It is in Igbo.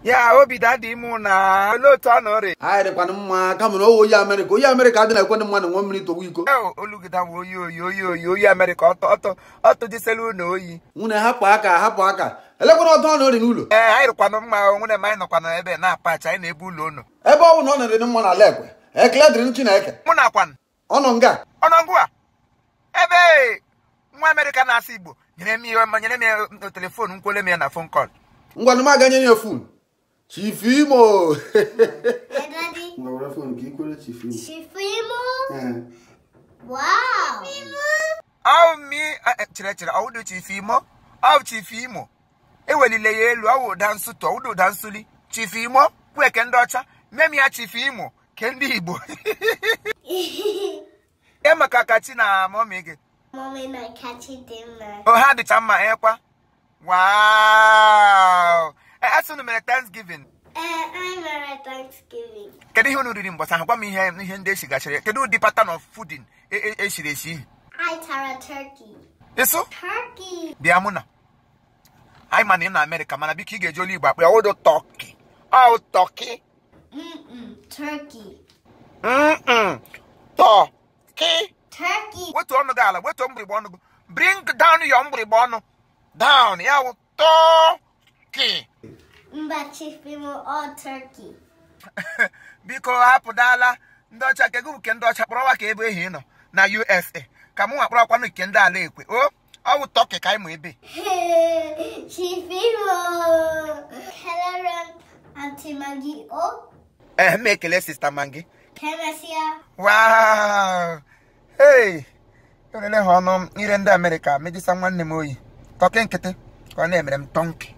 Ya obi dadị mụ na olee otu ọ nọrị? Anyị dịkwanụ mma kama na oyi Amerịka, oyi Amerịka adị na-ekwe ndị mmadụ nwe mmiri tọwa iko. Olu gị dawa oyi oyi oyi oyi oyi Amerịka ọtọ ọtọ ọtọ jiselu ụlọ oyi. Nwunye hapụ aka hapụ aka. Elekwana ọtọ ọ nọrị n'ụlọ. Ee, anyị rụkwanụ mma nwunye m, anyị nọkwanụ ebe na-apachi, anyị na-ebu ụlọ ụnụ. Ebe ọ bụ na ọ nọrị mma n'ala ekwe. Ekele dịrị Chineke. Mụ na kwanụ. Ọ nọ nga. Ọ nọ ngwa. Ebe nwa Amerịka na-asụ Igbo nyere m ihe, nyere m ya telefon, nkwele m ya na phone call. Ngwanụ m aga nye ya phone. Chief Imo. Hey, Daddy. Ngwa phone ka ikwere Chief Imo. Chief Imo? Wow. Ọ mi chere chere ọ wụdụ Chief Imo. Ọ Chief Imo. Ewelile ya elu, ọ wụ ụda nsụtụ, ọ wụdụ ụda nsuli. Chief Imo, kwue ke ndị ọcha, mee m ya Chief Imo ke ndị Igbo. E maka Kachi na mọmị gị. Mommy na Kachi dị mma. O ha dịcha mma ekwa. Wow. Asị unu mere Thanksgiving. Ee, anyị mere Thanksgiving. Kedu ihe unu riri mbọsị ahụ? Gwa m ihe ndị eshigachara. Kedu ụdị pattern of fooding eshiri eshi? Anyị tara turkey. Ịsụ? Turkey. Bịa mụ na. Anyị ma na ị na Amerịka mana biko ị ga-eji olu Igbo akpọ ya ọwụdụ turkey. Ọ turkey. Turkey. Turkey. Turkey. Wetuo ọnụ gị ala, wetuo mgbịrịgba ọnụ gị. Bring down your mgbịrịgba ọnụ. Down, ya wụ turkey. Mba, Chief Imo, all turkey. Biko hapụdala ndị ọcha ke gị nke ndị ọcha kpọrọwa ka ebe ehi nọ na USA ka mụ nwa kpọrọkwanụ nke ndị ala ekwe. O ọ wụ turkey ka anyị ma ebe. Chief Imo. Kelere m Aunty Maggie o. Ee, m ekele Sister Maggie. Kemesia. Wow. Hey, erele ha ọnụ ire ndị Amerịka mejisa nwanne m oyi. Turkey nkịtị ka ọ na-emere m tọnki.